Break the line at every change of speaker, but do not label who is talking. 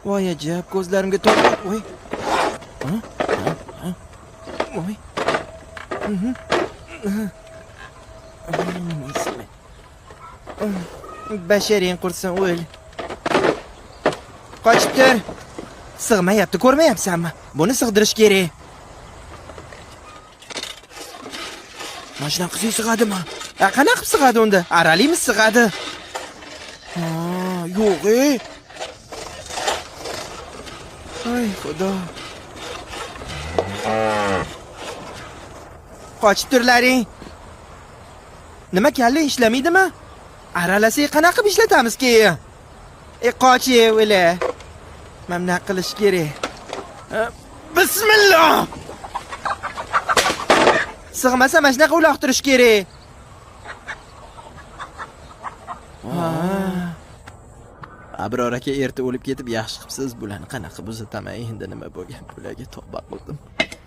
Voy ajab, ko'zlarimga to'p. Voy. Ha? Ha? Ha? Voy. Nima? Basharing qursin, o'l. Qochib tur. Sig'mayapti, ko'rmayapsanmi? Buni sig'dirish kerak. Mana shunaqa qilsak sig'adimi? A, qanaqa qilib sig'adi unda? Aralaymiz, sig'adi. Ha, yo'q, ey. Ay, xudo. Qochib turlaring. Nima, kalla ishlamaydimi? Aralasak qanaqa qilib ishlatamiz keyin? E, qoch, ey, o'la. Mana bunaqa qilish kerak. Bismillah. Sig'masa mana shunaqa uloqtirish kerak. Ha. Abror aka erta o'lib ketib yaxshi qilibsiz. Bularni qanaqa qilib uzataman endi, nima bo'lgan bularga, tavba qildim.